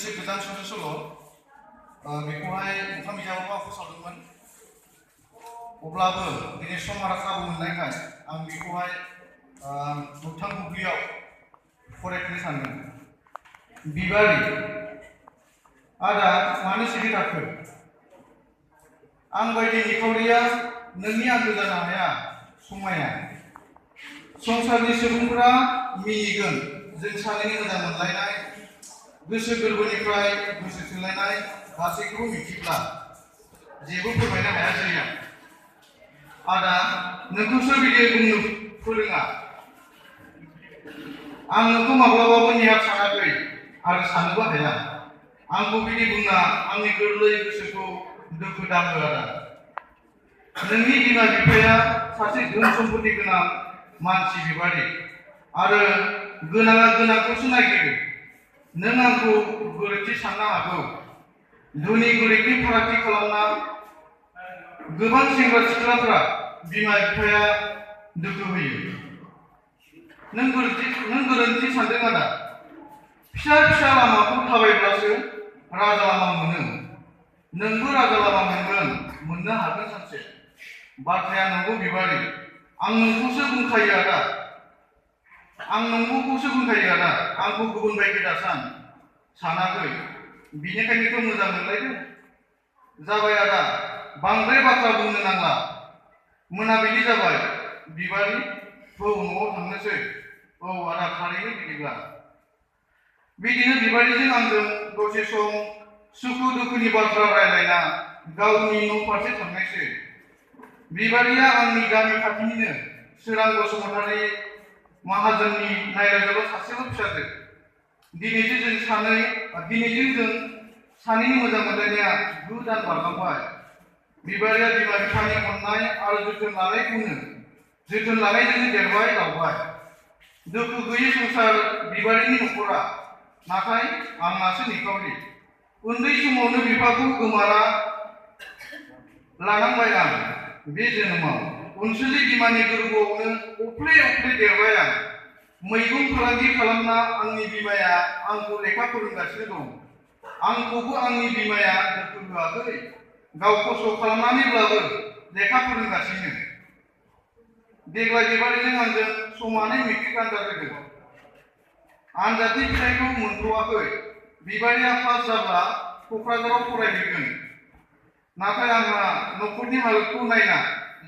मोनसे गोजान सुंद' सल' बेखौहाय मोखां बिजाबाव आं फोसावदोंमोन अब्लाबो दिनै सम आरो खाबु मोननायखाय आं बेखौहाय मोगथां बुब्लियाव फरायफिननो सानदों। बिबारि आदा मानो सिरि थाखो? आं बायदि निखावरिया नोंनि आंगो जानो हाया समाया। संसारनि सुबुंफोरा मिनिगोन जों सानैनि मोजां मोनलायनाय, गोसो गोरबोनिफ्राय गोसो थोलायनाय गासैखौबो मिथिब्ला जेबो फोरमायनो हायासै आं। आदा नोंखौसो बिदि बुंनो फोरोङा। आं नोंखौ माब्लाबाबो नेहाथ सानाखै आरो साननोबो हाया। आंखौ बिदि बुंना आंनि गोरलै गोसोखौ दुखु दाहो आदा। नोंनि बिमा बिफाया सासे धोन सम्पति गोनां मानसि बिबारि आरो गोनाङा गोनांखौसो नागिरो। नों आंखौ गोरोन्थि साननो हागौ। धोनि गोरिबनि फारागथि खालामना गोबां सेंग्रा सिख्लाफोरा बिमा बिफाया दुखु होयो। नों गोरोन्थि सानदों आदा। फिसा फिसा लामाखौ थाबायब्लासो राजा लामा मोनो। नोंबो राजा लामा मोननो हागोन सानसे। बाथ्राया नंगौ बिबारि। आं नोंखौसो बुंखायो आदा। आंखौ गुबुन बायदि दासान सानाखै। बिनिखायनोथ' मोजां मोनलायदों। जाबाय आदा बांद्राय बाथ्रा बुंनो नांला। मोनाबिलि जाबाय बिबारि थौ न'आव थांनोसै। औ आदा थारैनो बिदिनो बिबारिजों आंजों दसे सम सुखु दुखुनि बाथ्रा रायलायना गावनि न' फारसे थांनायसै। बिबारिया आंनि गामि खाथिनिनो सोरां बसुमतारी माहाजोननि नायलाजाल' सासेल' फिसाजो। दिनैजों जों सानैनि मोजां मोनलायनाया 9 दान बारलांबाय। बिबारिया बिमा बिफानि अननाय आरो जोथोन लानायजोंनो देरबाय लावबाय। दुखु गैयै संसार बिबारिनि न'खरा। नाथाय आंनासो निखावरि। उन्दै समावनो बिफाखौ गोमाना लानांबाय आं बे जोनोमाव। अनसुलि बिमानि गोरबोआवनो अफ्ले देरबाय आं। मैगं फालांगि खालामना आंनि बिमाया आंखौ लेखा फोरोंगासिनो दं। आंखौबो आंनि बिमाया दुखु होआखै। गाव खस्थ' खालामनानैब्लाबो लेखा फोरोंगासिनो। देग्लाय बिबारिजों आंजों समानै मेट्रिक आनजाद होदों। आनजादनि फिथाइखौ मोनथ'वाखै। बिबारिया पास जाब्ला क'क्राझाराव फरायहैगोन। नाथाय आंहा न'खरनि हालोदखौ नायना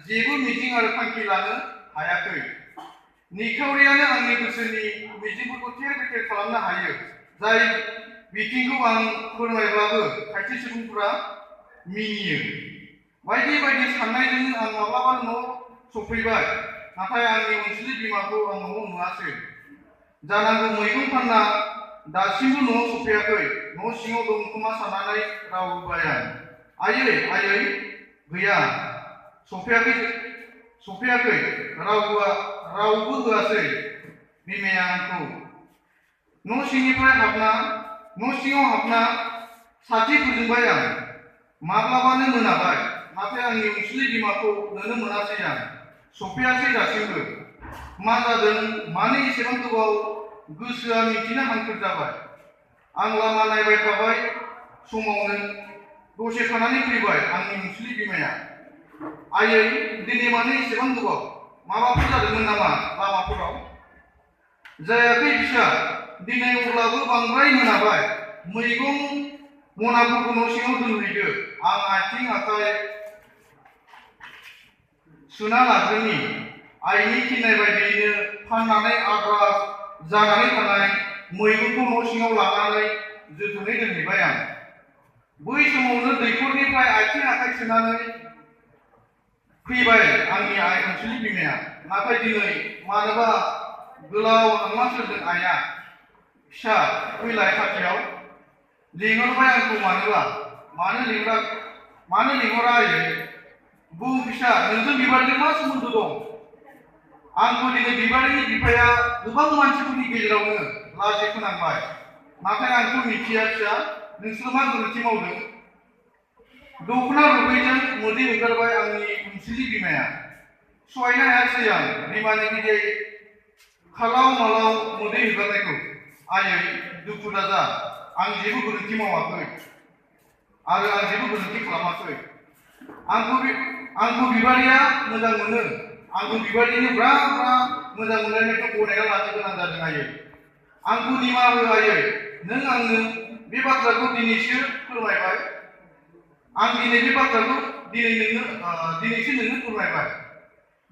जेबो मिजिं आरो थांखि लानो हायाखै। निखावरियानो आंनि गोसोनि मिजिंफोरखौ थेर बेथेर खालामनो हायो। जाय बिथिंखौ आं फोरमायब्लाबो खायसे सुबुंफोरा मिनियो। बायदि साननायजोंनो आं माब्लाबा न' सफैबाय। नाथाय आंनि अनसुलि बिमाखौ आं न'आव नुवासै। जानांगौ मैगं फानना दासिमबो न'आव सफैयाखै। न' सिङाव दं खोमा साननानै राव होबाय आं। आयै गैया सफैयाखै। रावबो होआसै बिमाया आंखौ। न' सिङाव हाबना साथि फोजोंबाय आं। माब्लाबानो मोनाबाय। नाथाय आंनि अनसुलि बिमाखौ नुनो मोनासै आं। सफैयासै दासिमबो। मा जादों मानो एसेबां गोबाव गोसोआ मिथिनो हांखुर जाबाय। आं लामा नायबाय थाबाय समावनो दसे थानानै फैबाय आंनि अनसुलि बिमाया। आयै दिनै मानो एसेबां गोबाव? माबाफोर जादोंमोन नामा लामाफोराव? जायाखै फिसा। दिनै अब्लाबो बांद्राय मोनाबाय। मैगं मनाफोरखौ न' सिङाव दोनहैदो। आं आथिं आखाइ सुना लाग्रोनि। आइनि थिननाय बायदियैनो फाननानै आद्रा जानानै थानाय मैगंखौ न' सिङाव लानानै जोथोनै दोनहैबाय आं। बै समावनो दैखरनिफ्राय आथिं आखाइ सुनानै फैबाय आंनि अनसुलि बिमाया। नाथाय दिनै मानोबा गोलाव हांमा सोरदों आइया। फिसा फैलाय खाथियाव। लिंहरबाय आंखौ मानोबा? मानो लिंहरा आयै? बुं फिसा नोंजों बिबारिजों मा सोमोन्दो दं? आंखौ दिनै बिबारिनि बिफाया गोबां मानसिफोरनि गेजेरावनो लाजि फोनांबाय। नाथाय आंथ' मिथिया फिसा नोंसोर मा गोरोन्थि मावदों? दखना रुबैजों मोदै ओंखारबाय आंनि अनसुलि बिमाया। सहायनो हायासै आं बिमानि बिदै खालाव मालाव मोदै ओंखारनायखौ। आयै दुखु दाजा। आं जेबो गोरोन्थि मावाखै आरो आं जेबो गोरोन्थि खालामाखै। आंखौ बिबारिया मोजां मोनो। आंखौ बिबारिनो ब्रा ब्रा मोजां मोनलायनायखौ गनायना लानो गोनां जादों आयै। आंखौ निमाहा हो आयै। नों आंनो बे बाथ्राखौ दिनैसो फोरमायबाय। आं दिनै बे बाथ्राखौ दिनैसो नोंनो फोरमायबाय।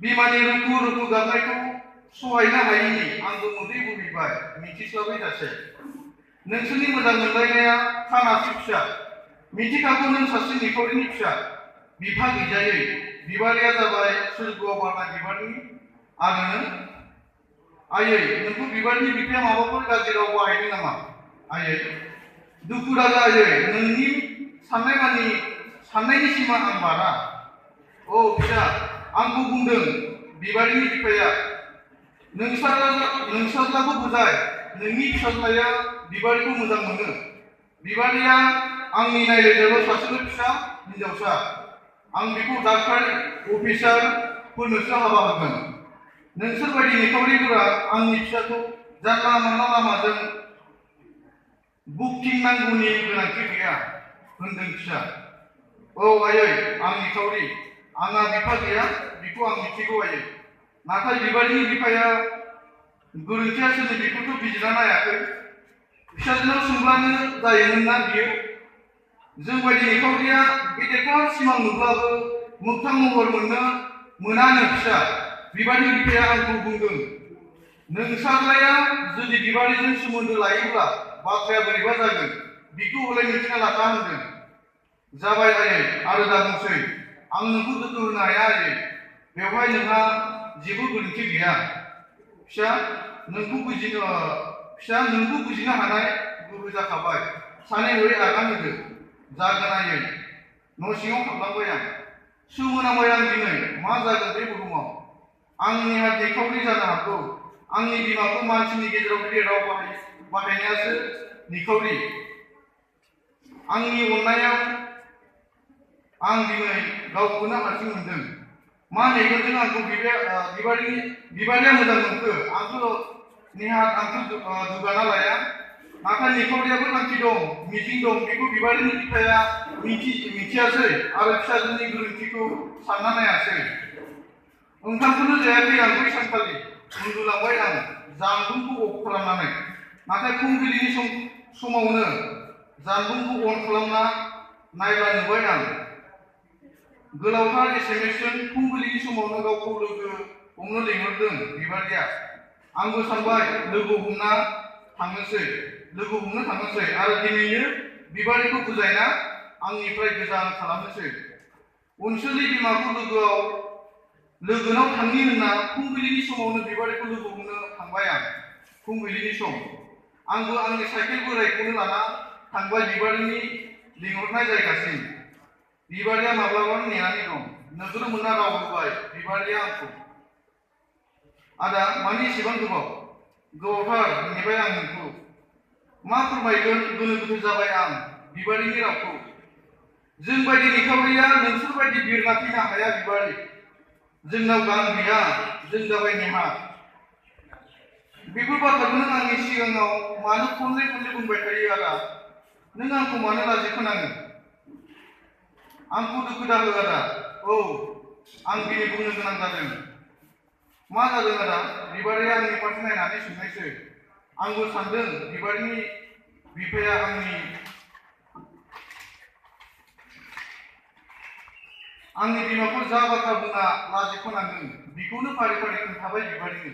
बिमानि रुखु रुखु गाबनायखौ सहायनो हायैनि आंबो मोदै बोहैबाय मिथिस्लाबै जासे। नोंसोरनि मोजां मोनलायनाया खानासि फिसा। मिथिखागौ नों सासे निखावरिनि फिसा। बिफा गैजायै बिबारिया जाबाय सोरगोआव बारनाय बिबारनि आरो नों आयै नोंखौ बिबारनि बिफाया माबाफोर गाज्रि राव बाहायदों नामा? आयै दुखु दाजा आयै। नोंनि साननायनि सिमा आं बारा। औ फिसा आंखौ बुंदों बिबारिनि बिफाया। नोंसाज्लाखौ बुजाय। नोंनि फिसाज्लाया बिबारिखौ मोजां मोनो। बिबारिया आंनि नायलायजाल' सासेल' फिसा हिनजावसा। आं बिखौ डाक्टार अफिसारफोरनोसो हाबा होगोन। नोंसोर बायदि निखावरिफोरा आंनि फिसाखौ जानला मानला लामाजों बुखथिंनांगौनि गोनांथि गैया होनदों फिसा। औ आयै आं निखावरि। आंहा बिफा गैया बेखौ आं मिथिगौ आयै। नाथाय बिबारिनि बिफाया गोरोन्थिया सोरनि बेखौथ' बिजिरना नायाखै। फिसाजोनाव सोंब्लानो जायोमोन ना बियो। जों बायदि निखावरिया गेदेरफोर सिमां नुब्लाबो मोगथां महर मोनानो फिसा। बिबारिनि बिफाया आंखौ बुंदों नोंसाज्लाया जुदि बिबारिजों सोमोन्दो लायोब्ला बाथ्राया बोरैबा जागोन। बिखौ हले मिथिना लाखा होनदों। जाबाय आयै आरो दा बुंसै। आं नोंखौ दुखु होनो हाया आयै। बेवहाय नोंहा जेबो गोरोन्थि गैया। फिसा नोंखौ बुजिनो हानाय गोहो जाखाबाय। सानै हयै आगान होदो। जागोन आयै। न' सिङाव हाबलांबाय आं। सोमोनांबाय आं दिनै मा जागोन बे बुहुमाव। आं नेहात निखावरि जानो हागौ। आंनि बिमाखौ मानसिनि गेजेराव बे राव बाहायनायासो निखावरि। आंनि अननायाव आं दिनै गावखौनो हारसिं मोनदों। मा मेगनजों आंखौ बिबारिया मोजां मोनखो। आंखौ दुगाना लाया। नाथाय निखावरियाबो थांखि दं मिजिं दं। बेखौ बिबारिनि बिफाया मिथियासै आरो फिसाजोनि गोरोन्थिखौ सानना नायासै। ओंखामखौनो जायाखै आं बै सानखालि। उन्दुलांबाय आं जानबुंखौ अफ खालामनानै। नाथाय फुंबिलिनि समावनो जानबुंखौ अन खालामना नायब्ला नुबाय आं गोलावथार एसेमेसजों फुंबिलिनि समावनो गावखौ लोगो हमनो लिंहरदों बिबारिया। आंबो सानबाय लोगो हमनो थांनोसै आरो दिनैनो बिबारिखौ बुजायना आंनिफ्राय गोजान खालामनोसै। अनसुलि बिमाखौ लोगोनाव थांनि होनना फुंबिलिनि समावनो बिबारिखौ लोगो हमनो थांबाय आं। फुंबिलिनि सम आंबो आंनि साइकेल बोरायखौनो लाना थांबाय बिबारिनि लिंहरनाय जायगासिम। बिबारिया माब्लाबानो नेनानै दं। नोगोर मोनना राव होबाय बिबारिया आंखौ। आदा मानो एसेबां गोबावथार नेबाय आं नोंखौ। मा फोरमायगोन गोनो गोथो जाबाय आं बिबारिनि रावखौ। जों बायदि निखावरिया नोंसोर बायदि बिरना फैनो हाया बिबारि। जोंनाव गां गैया। जों जाबाय नेहा। बेफोर बाथ्राखौ नों आंनि सिगाङाव मानो खनले बुंबाय थायो आदा? नों आंखौ मानो लाजि फोनाङो? आंखौ दुखु दाहो आदा। औ आं दिनै बुंनो गोनां जादों। मा जादों आदा? बिबारिया आंनि फारसे नायनानै सोंनायसै। आंबो सानदों बिबारिनि बिफाया आंनि बिमाखौ जा बाथ्रा बुंना लाजि फोनांदों बेखौनो फारि खोन्थाबाय बिबारिनो।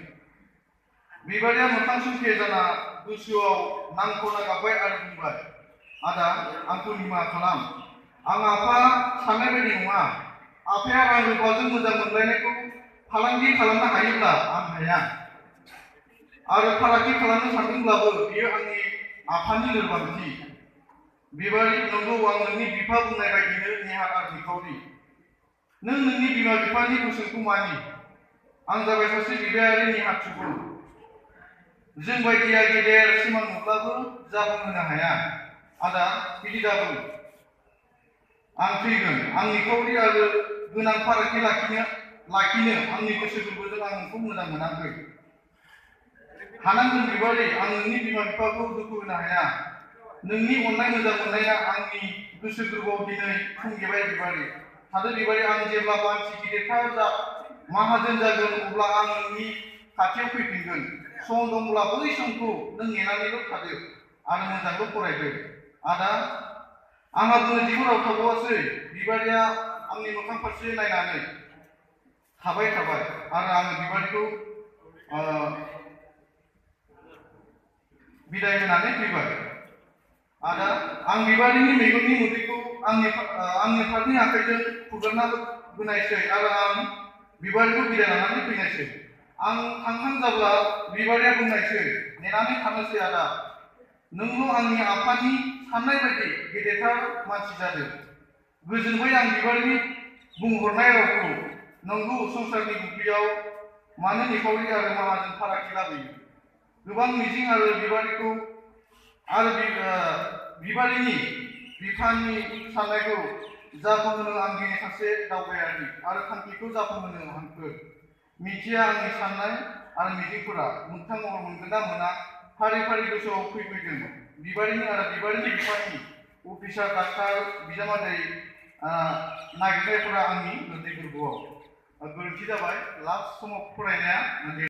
बिबारिया मोखां सुखे जाना गोसोआव नांख'ना गाबबाय आरो बुंबाय आदा आंखौ निमाहा खालाम। आं आफा साननाय बायदि नङा। आफाया रां रुफाजों मोजां मोनलायनायखौ फालांगि खालामनो हायोब्ला आं हाया। आरो फालांगि खालामनो सानदोंब्लाबो बेयो आंनि आफानि लोरबांथि। बिबारि नंगौ आं नोंनि बिफा बुंनाय बायदिनो नेहात आरो निखावरि। नों नोंनि बिमा बिफानि बोसोनखौ मानि। आं जाबाय सासे बिबायारि नेहात सुबुं। जों बायदिया गेदेर सिमां नुब्लाबो जाफुंहोनो हाया। आदा बिदि दाबुं। आं फैगोन। आं निखावरि आरो गोनां फारागथि लाखिनो आंनि गोसो गोरबोजों आं नोंखौ मोजां मोनाखै। हानांगोन बिबारि आं नोंनि बिमा बिफाखौ दुखु होनो हाया। नोंनि अननाय मोजां मोननाया आंनि गोसो गोरबोआव दिनै फुंगेबाय बिबारि। थादो बिबारि, आं जेब्ला मानसि गिदिरथार माहाजोन जागोन अब्ला आं नोंनि खाथियाव फैफिनगोन। सम दंब्ला बै समखौ नों नेनानैल' थादो आरो मोजांल' फरायदो। आदा, आंहा बुंनो जेबो राव थाबावासै। बिबारिया आंनि मोखां फारसे नायनानै थाबाय आरो आङो बिबारिखौ बिदाय होनानै फैबाय। आदा, आं बिबारिनि मेगननि मोदैखौ आंनि फारनै आखाइजों फुगारना होनायसै आरो आं बिबारिखौ बिदाय लानानै फैनायसै। आं थांखां जाब्ला बिबारिया बुंनायसै, नेनानै थानोसै आदा, नोंल' आंनि आफानि साननाय बायदि गेदेरथार मानसि जादों। गोजोनबाय आं बिबारिनि बुंहरनाय रावखौ। नंगौ, संसारनि बुब्लियाव मानो निखावरि आरो माहाजोन फारागथि लाबोयो? गोबां मिजिं आरो बिबारिनि बिफानि साननायखौ जाफुंहोनो आं दिनै सासे दावबायारि आरो थांखिखौ जाफुंहोनो हांखोर। मिथिया आंनि साननाय आरो मिजिंफोरा मोगथां महर मोनगोन ना मोना। फारि फारि गोसोआव फैदों। बिबारिनि आरो बिबारिनि बिफानि अफिसार, डाक्टार, बिजामादै नागिरनायफोरा आंनि गोरलै गोरबोआव गोरोन्थि जाबाय। लास्ट समाव फरायनाया